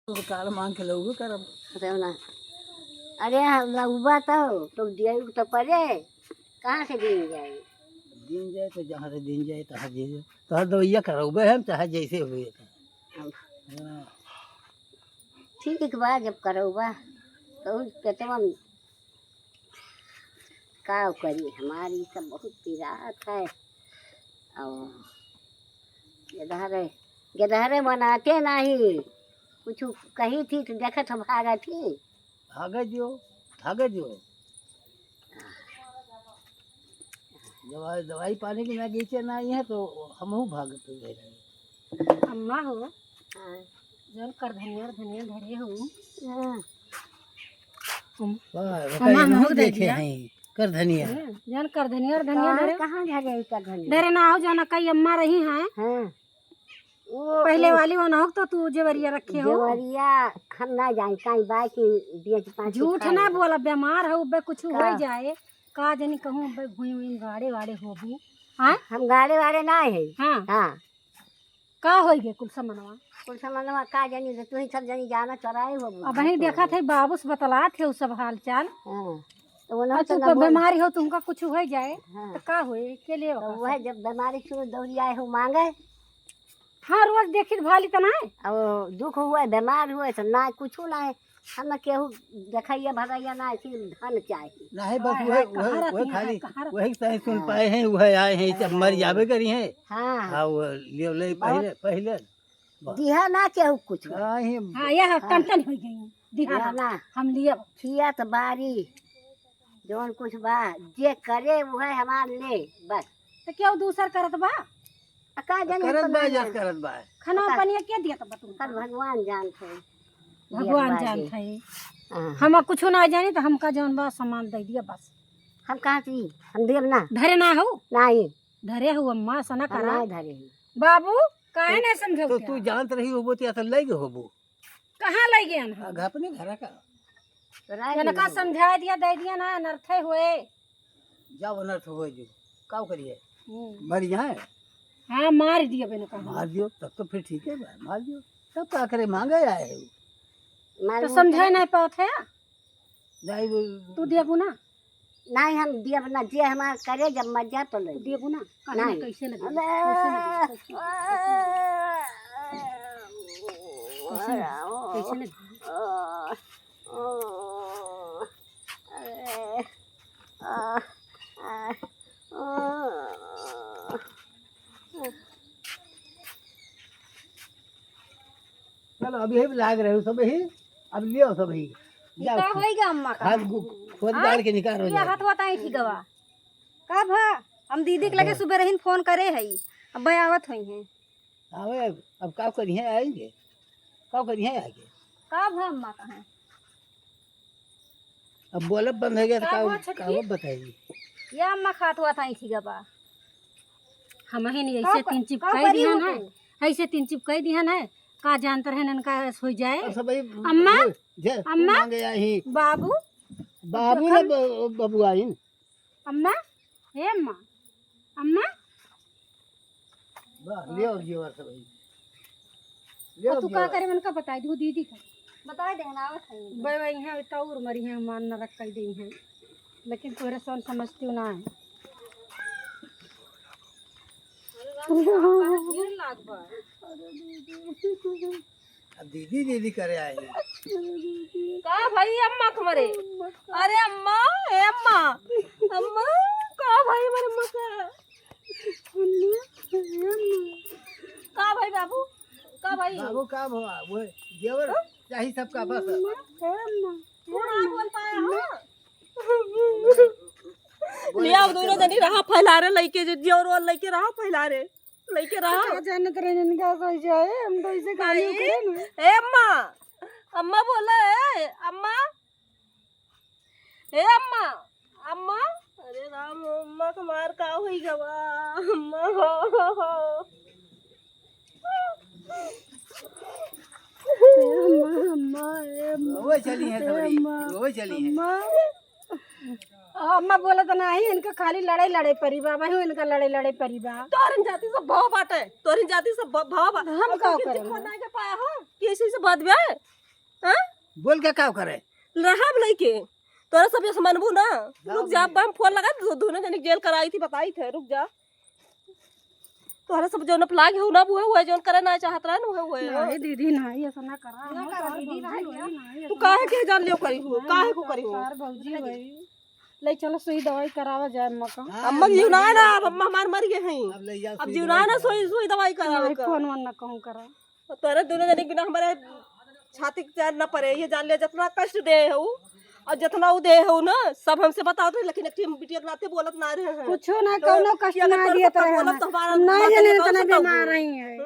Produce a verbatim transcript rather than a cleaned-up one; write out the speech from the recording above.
तो काल मांग के लउबे करब। अरे ना। अरे, लउबा तो, तो दिया तो पड़े। कहाँ से दिन जाए? दिन जाए तो जहाँ से दिन जाए, तहाँ दिन जाए। तोहर दवइया करउबे हम, चाहे जैसे हुए। अब हाँ। ठीक बा, जब करउबा, तो पेटवा में का करी, हमारी सब बहुत पिरात है। और गेदहरे, गेदहरे मनाते नहीं, कुछ कही थी तो देखत भागत ही। भागे जो, भागे जो। दवाई, दवाई पानी की ना गीचे ना आई है तो हमहू भागत रहे। अम्मा हो, हाँ। जौन करधनिया, धनिया धरे हो। हाँ। हम, वाह, हम बताइए, हमहू हम दे देखे दिया। हैं, करधनिया। हैं, जौन करधनिया और धनिया कहाँ, धरे। कहाँ धरे है करधनिया? धरे ना हो, जौन कई अम्मा रही हैं। हाँ। वो, पहले वो वाली वो ना हो तो तू जेवरिया रखे हो। जेवरिया हम ना जाए, काई बाई की बेच पाँच झूठ खाए। ना बोला, बीमार हो, बे कुछ का? हो जाए। का जानी कहूँ बे भुई हुई गाड़े वाड़े होबू। हाँ? हम गाड़े वाड़े ना है। हाँ। हाँ। का होई गे कुल समनवा? कुल समनवा का जानी, तो तू ही सब जानी जाना चोराए हो। अब वहीं देखा थे, बाबू से बतला थे उ सब हाल चाल। हाँ। तो वो ना अब तो तुमका ना बोल। बीमारी हो, तुमका कुछ हो जाए, हाँ। तो का होए? के लिए तो होगा वह सब? जब बीमारी शुरू दौड़ी आए हो मांगे। हाँ, रोज देखी तो भाली तो ना है। अब दुख हुआ, बीमार हुआ, तो ना कुछ ना है। हम केहू देखइया भगइया ना, सिर्फ धन चाही। नहीं, बस हाय, वही, हाय, कहाँ वही, रहती वही हैं, खाली, कहाँ रहती वही सही सुन हाँ। पाए हैं, वही आए हैं, सब मर जावे करी हैं। हाँ। हाँ, वो लियो ले बहुत पहले, पहले। दिहा ना केहू कुछ। नहीं। हाँ, यह हाँ। टन टन हो गई, दिहा ना, ना। ना। हम लिए। खिया तो बारी, जौन कुछ बा, जे करे वह हमार ले, बस। तो केहू दूसर करत बा? आ, का जाने करत तो बा, ना जस जाने। करत बा। खाना पता। पानी के दिया तो बतू। सब भगवान जानत है। भगवान दिया जानत है। हाँ। हम कुछ ना जानी तो हमका जौन बा सामान दे दिया बस। हम कहाँ थी? हम देब ना। धरे ना हो? नहीं। धरे हो अम्मा, ऐसा ना हम करा। नहीं धरे हैं। बाबू, काहे तो, ना समझो तो क्या? तू जानत रही होबो तो या तो ले गए होबो। कहाँ ले गए हैं? आ, घर अपने घर का। तो राय जनका नहीं समझाए दिया, दे दिया ना, अनर्थे हुए। जाओ अनर्थ हो जो, का करिए? हम्म। मर जाए। हाँ, मार दिया बे ना कहा। मार दियो, तब तो फिर ठीक है भाई, मार दियो। तब का करे, मांगे आए हो। मार तो दियो समझाए तो। नहीं पावत है? नहीं, वो तू दिया बुना? नहीं, हम दिया बुना, जे हमार करे, जब मर जा तो ले। तू दिया बुना? कहाँ नहीं। कैसे लगे? अबे। कैसे लगे? कैसे लगे? कैसे लगे? कैसे लगे? चलो, अभी भी लाग रहे हो सब ही, अब लियो सब ही। ई जाओ, का होई गा अम्मा का? हाथ गु-, खोद हाँ? गाड़ के निकाल हो ये जाए। हाथ बताई ठीक बा। का भा? हम दीदी के लगे हाँ। सुबह रहीन फोन करे हई, अब आवत होई हैं। आवे, अब का करिहे, आएंगे। का करिहे आगे? का भा अम्मा कहाँ? अब बोलब बंद हो गया तो का का, हुआ छोटकी? का बताएगी? या अम्मा खात हुआ था, ठीक बा। हम ही नहीं, का ऐसे क-, तीन चिप का कह करी दिया हो ना, तू? ऐसे तीन चिप कह दिया ना, का जानत रहे नन का हो जाए। अब सब भाई अम्मा? जे, जे, अम्मा? मांगे आई। बाबू? बाबू ना हम ब-, बबुआ आई। अम्मा, हे अम्मा, अम्मा। वाह, ले आओ जी, और सब भाई। ले और आओ तू जी, का और। करे, मन का बताई दू दीदी का। बताई दे, हम आवत हई। बे, बे, यहाँ तो और मरी है, मान नरक कई दे हैं। लेकिन तोरे सोन समझती ना है। अरे राम, का भीड़ लाग बा। अब दीदी, दीदी करे आए। का भाई अम्मा के मरे? अरे अम्मा, ए अम्मा, अम्मा, का भाई मरे अम्मा का? का भाई बाबू? का भाई? बाबू का भवा? वो जेवर चाही सबका बस। कौन आ बोल पाया हो? ले आओ दोनों जनी रहा फैला रे, लइके जे जेवर वाला लइके रहा फैला रे। लइके रहा। का जानत रहे इनका कैसे है, हम तो ऐसे गाली नहीं। करे ना। ए अम्मा, अम्मा बोला, ए अम्मा, ए अम्मा, अम्मा। अरे राम, अम्मा का मार का होई गवा, अम्मा हो, हो, हो। ए अम्मा, अम्मा, ए अम्मा, रोवे चली है ए सगरी, अम्मा, रोवे चली है। अम्मा। अम्मा बोलत नाही, इनका खाली लड़ाई लड़े परी बा, वही इनका लड़ाई लड़े परी बा। तोहरिन जाति सब भाव बाटे, तोहरिन जाति सब भ-, भाव बा। हम का करें? फोन नहीं के पाया हो कि ऐसे ऐसे बात बे? हाँ? बोल के का करे? रहब लइके। तोरा सब ये मानबू ना। रुक जा, अब हम फोन लगा, दो-, दोनों जने जेल कराई थी, बताई थे, रुक जा। तोहरा सब जौन अपलाग है, उ ना उहे हुए, जौन करे ना चाहत रहे ना, उहे हुए। नहीं दीदी, नहीं, ऐसा ना करा। ना करा दीदी, नहीं, नहीं, तू काहे के जान लियो करी हो? काहे को करी हो? तार भौजी भाई। ले चलो, सुई दवाई करावा जाए अम्मा का। हाँ, अम्मा जीव ना है ना, अब अम्मा हमार मर गए हैं। अब ले जाओ अब सुई जीव ना दवाई है ना, कराओ। सुई, सुई दवाई करावे नहीं, का। फोन वोन ना कहूँ करा। तोरे दोनों जने के बिना हमारे छाती के चैन ना पड़े। ये जान ले, जितना कष्ट दे है उ, और जितना उ दे है उ ना, सब हमसे बतावत रहे, लेकिन एक ठे बिटिया के नाते बोलत ना रहे हैं। कुछो ना, तो कौनो कष्ट ना दियत रहे हैं। हम ना जाने इतना बीमार रही हैं।